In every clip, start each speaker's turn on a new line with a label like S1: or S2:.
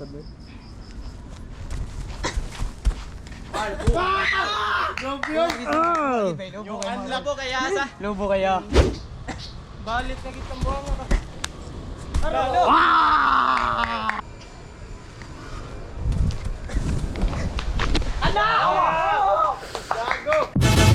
S1: Tadloy. Ah!
S2: Labo kaya sa.
S3: Lobo kaya.
S2: Balit na kitang buwang ka.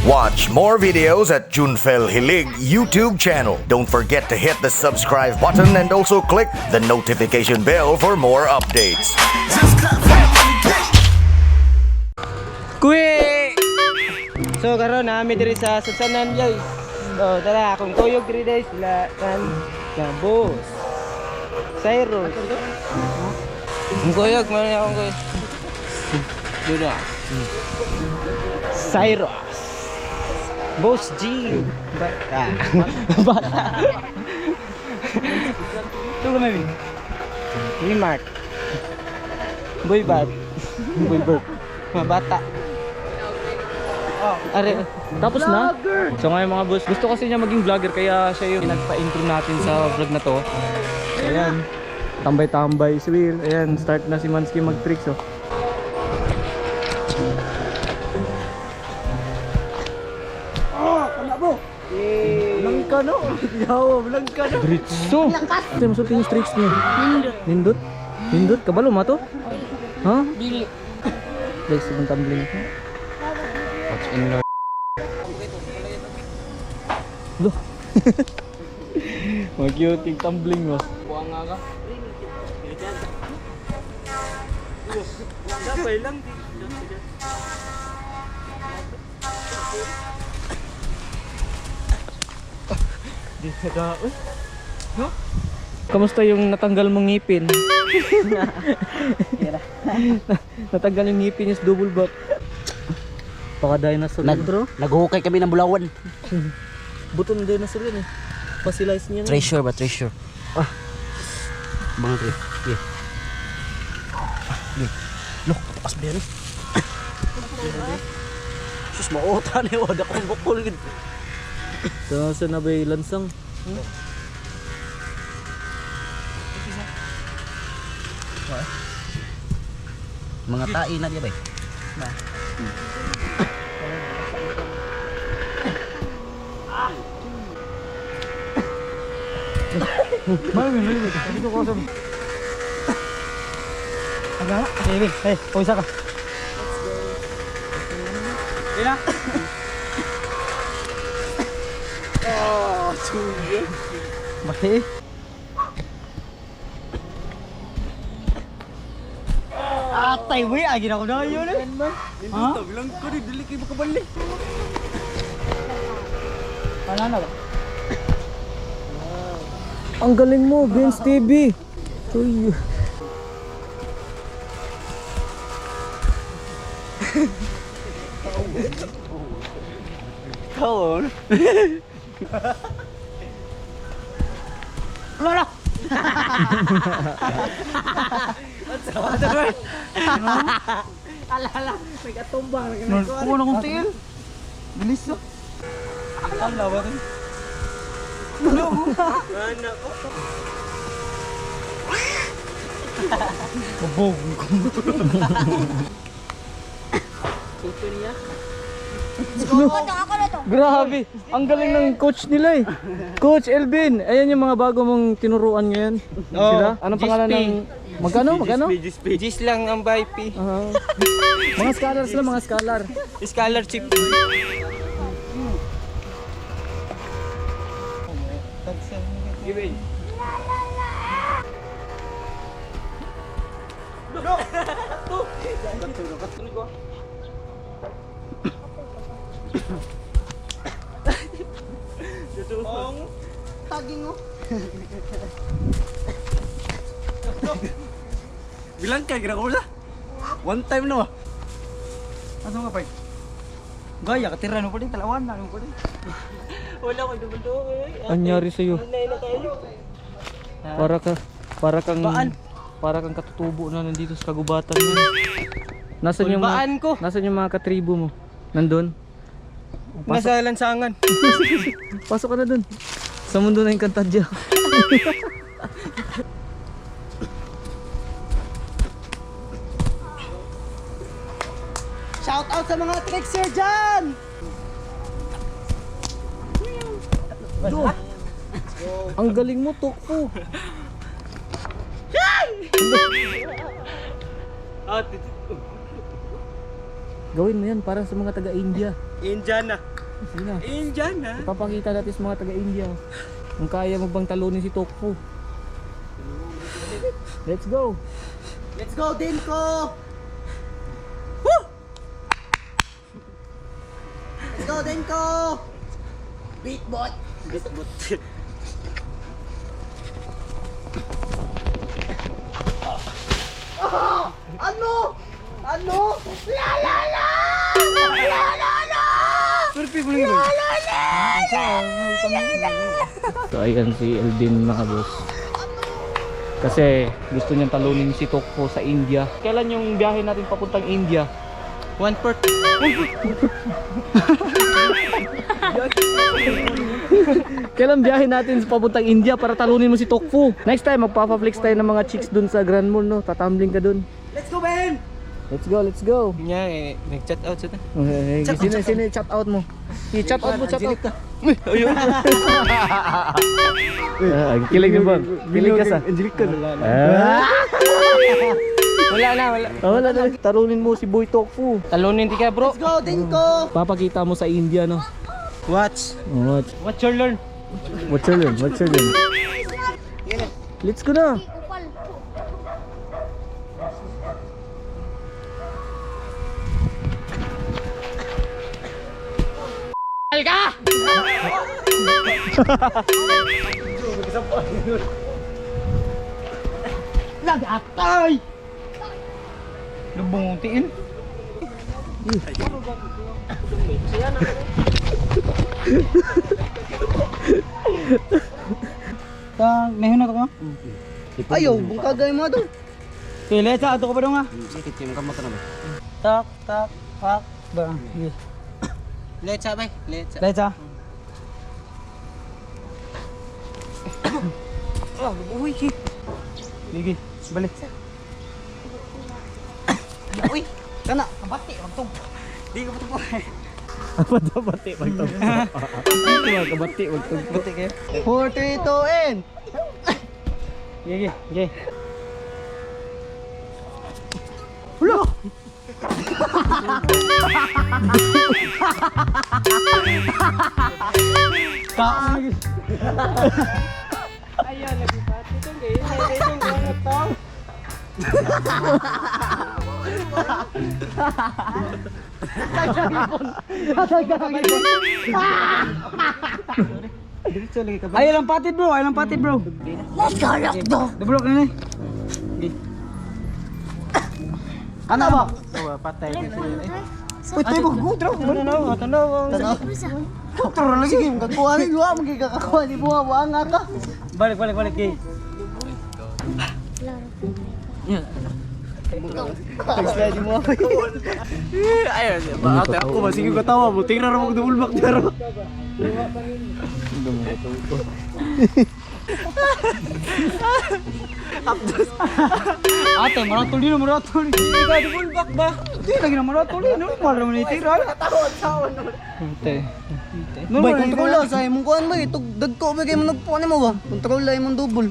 S4: Watch more videos at Junfel Hilig YouTube channel. Don't forget to hit the subscribe button and also click the notification bell for more updates.
S3: Kuwi! So karon nami diri sa Sansanan, guys. So tara, akong tuyog diri, guys, sila kan na boss. Cyrus. Ang kuyog man akong kuyog. Duna. Cyrus. Boss G. Bata. Bata. Ito kami. Remark. Boy bat. Boy bird. Mga bata.
S1: Are, tapos na? So ngayon, mga boss, gusto kasi niya maging vlogger kaya siya yung nagpa-intro natin sa vlog na to. Ayan. Tambay-tambay si Will. Ayan, start na si Mansky mag-tricks, oh.
S3: Langka no? Yaw, langka no?
S1: Dritso! Lakas! Ito yung masulti yung tricks niya. Nindot. Nindot? Nindot? Kabalo ma to? Ha? Dili. Guys, ibang tumbling.
S2: Watch in Lord.
S1: Lo. Mga cute yung tumbling mo.
S2: Buwang nga ka.
S3: Sabay lang. Di sa daon.
S1: Kamusta yung natanggal mong ngipin? Natanggal yung ngipin is double back. Baka dinosaur yun, bro.
S5: Naghukay kami ng bulawan.
S1: Buto ng dinosaur yun eh. Pasilize niya na.
S5: Treasure ba? Treasure. Ah. Mga tre. Yeah. Ah, yeah. Look, taas ba yan? Sus, mauta na yun. Akong bukol.
S1: Ito na ba yung lansang?
S5: Mga tae na di ba? Eh?
S3: Aga, hey, hey, isa ka. Let's go. Oh, suyo. Bakit? Atay, we, agi na ko na yun eh. Ha?
S2: Bilang ko di dili kay makabalik.
S3: Ano na ba?
S1: Ang galing mo, Vince TV. Uy.
S3: Kaon. Wala. Ala, may katumbang.
S2: Kuha na kong tiil. Bilis oh.
S3: Ala ba to?
S1: Mabog. Grabe, ang galing ng coach nila eh. Coach Elvin, ayan yung mga bago mong tinuruan ngayon. Sila? Anong pangalan ng... Magkano? Magkano?
S3: Gis lang ang IP.
S1: Ah. Mga scholar sila, mga scholar.
S3: Scholarship.
S2: Bilang ka gira ko sa. One time no.
S3: Asa nga pa? Gaya, katira no pa din, talawan na no pa din. Wala ko double double.
S1: Anyari sa'yo?
S3: Nay na kayo.
S1: Para ka, para kang,
S3: Baan?
S1: Para kang katutubo na nandito sa kagubatan yan. Nasaan yung mga,
S3: Baan ko?
S1: Nasaan yung mga katribo mo? Nandun?
S3: Nasa lansangan.
S1: Pasok ka na dun. Sa mundo na Encantadia.
S3: Shout out sa mga trickster dyan!
S1: Ang galing mo, Tokpo. Gawin mo yan para sa mga taga-India.
S2: Indiana.
S1: Sige na.
S2: Indiana.
S1: Ipapakita natin sa mga taga-India. Kung kaya mo bang talunin si Tokpo. Let's go!
S3: Let's go, Dinko! Woo! Let's go, Dinko! Beatbot!
S2: Beatbot.
S3: Ano? Ano? La la la! La la la! La la la! La la la!
S1: So ayan si Eldin, mga boss. Kasi gusto niyang talunin si Tokpo sa India. Kailan yung biyahe natin papuntang India?
S3: 1/4.
S1: Kailan biyahe natin papuntang India para talunin mo si Tokpo? Next time, magpapa-flex tayo ng mga chicks dun sa Grand Mall, no? Tatumbling ka dun.
S3: Let's go, Ben!
S1: Let's go, let's go.
S3: Nya, eh, nag-chat out siya.
S1: Okay, sino, sino yung chat out mo? I-chat out mo, chat out. Ah, kilig na ba? Kilig ka sa?
S2: Angelica.
S1: Ah!
S3: Wala na, wala.
S1: Ah, wala na. Talunin mo si Boy Tokpo.
S3: Talunin di ka, bro. Let's go, Dinko!
S1: Papakita mo sa India, no?
S3: Watch.
S1: What?
S3: Watch your learn.
S1: What's your name? What's your name? Let's go na.
S3: Lagatay! Lubong tiin. Tang, nahuna ko?
S5: Ayaw, bungkagay mo doon.
S3: Pili sa ato ko pa dong ah.
S5: Sakit yung kamot na ba?
S3: Tak, tak, pak, ba.
S5: Let's bay, let's.
S3: Let's. Oh, uy, ki. Ligi, balik.
S5: Uy, kana, kabati magtug. Di ka patugpo.
S1: Kabati, magtugpo. Kabati, magtugpo.
S3: Bati kayo.
S5: 4 3 2 and.
S3: Gigi, gigi. Hula! Ayan, nagipat. Itong gayon. Itong gayon. Ay, lang patid bro, ay lang patid bro.
S6: Let's go, let's go.
S3: Dobro ka na.
S5: Kana ba?
S3: Oh, patay.
S5: Uy, tayo mo gudro.
S3: Tanaw, tanaw.
S5: Tara lagi game kakuha ni duha magig kakakuha ni buha wa nga ka.
S3: Balik, balik, balik, gay.
S5: Pag-slide mo.
S2: Ayun, ate ako ba? Sige katawa mo. Tingnan ra mo double back dero.
S3: Ate, maratol din, maratol. Hindi ka double back ba? Hindi lagi na maratol din. Normal raman itira. Ate.
S5: Bay, kontrola sa imong kuan bay, tug dagko ba kay mo nagpuan nimo ba? Kontrola imong double.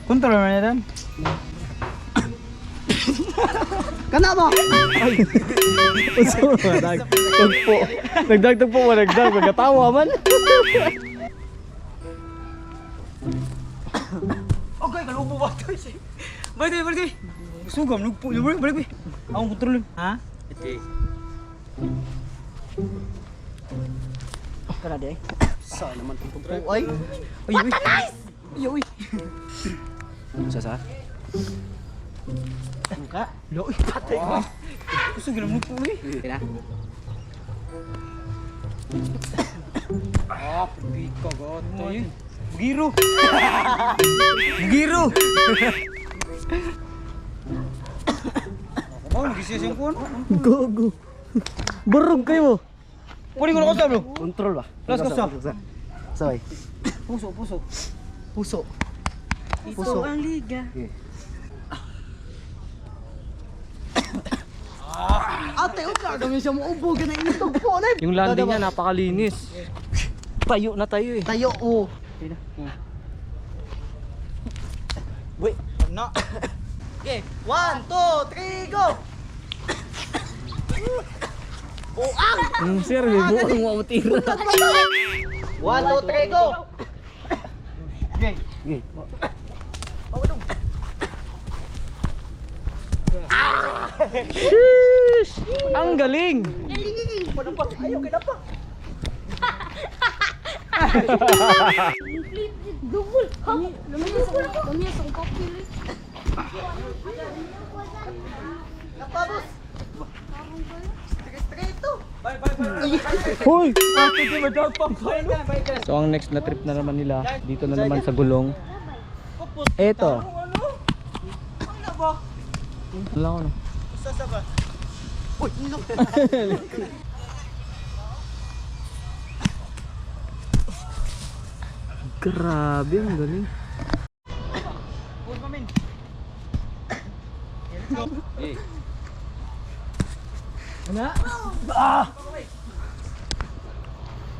S3: Kontrol man yan.
S5: Kana ba?
S1: Tugpo. Nagdagtugpo mo, nagdag. Magkatawa man.
S3: Okay, kalubo ba ito? Balik, balik, balik. Sugam, nagpo. Balik, balik, balik. Akong kontrol. Ha?
S2: Okay.
S3: Kana di.
S5: Sa naman tong tugpo ay.
S3: Uy, uy. Uy, uy.
S2: Sa sa?
S3: Muka. Lo, uy, patay ko. Gusto ginam nagpo, uy.
S5: Kina.
S3: Ah, pika gato. Bugiro. Bugiro. Ako ba, magisya siyang kuwan.
S1: Go, go. Barog kayo.
S3: Kunin ko na kosa, bro.
S5: Kontrol ba?
S3: Plus kosa.
S5: Sorry.
S3: Puso, puso.
S5: Puso. Puso.
S6: Ang liga.
S2: Ate, unsa kami siya mo ubo ganay itog po na.
S1: Yung landing niya napakalinis. Tayo na tayo eh.
S2: Tayo oh.
S3: Wait, no.
S2: Okay, 1 2 3 go.
S1: Sir, may buong mo tira.
S3: 1 2 3 go.
S1: Sheesh! Ang galing!
S6: Double. Kami sa kapil.
S1: Hoy! So ang next na trip na naman nila, dito na naman sa gulong. Eto. Wala ko no. Grabe, ang galing.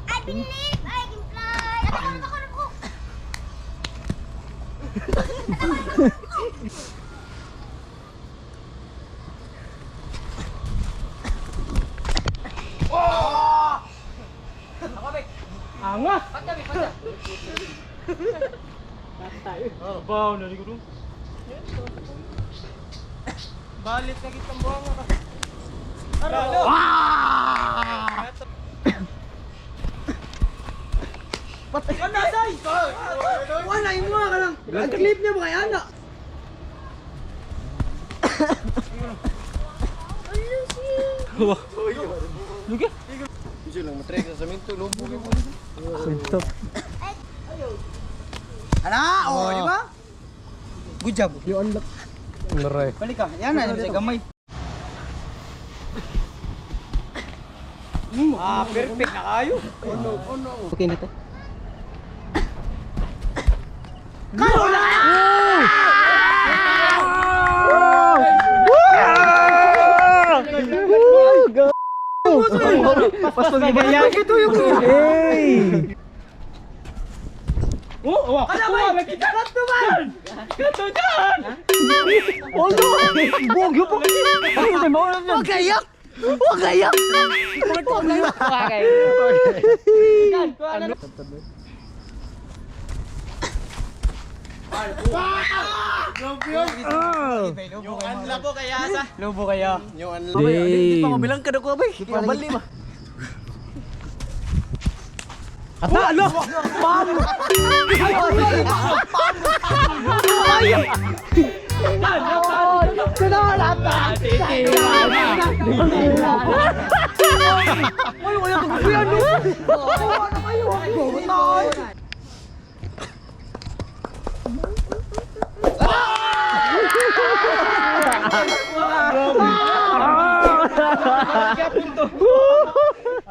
S6: I believe I can fly. Ako, ako, ako.
S3: Balit na kitang buwang ka.
S2: Wala imo ka lang. Ang clip niya ba kay ana?
S1: Kwento.
S2: Ana, oh, di ba?
S3: Good job.
S1: Aray.
S3: Balik ka. Yan na sa gamay. Ah, perfect na kayo. Okay na to.
S1: Pastol ni Bayan. Hey! Oh, oh. Ano ba? Kato dyan! Olo! Bogyo po! Ay, mauna niyan.
S2: Huwag kayak. Huwag kayak.
S3: Lobo kaya sa. Lobo kaya.
S1: Damn.
S2: Bilang ka ko ba? Pabali ba?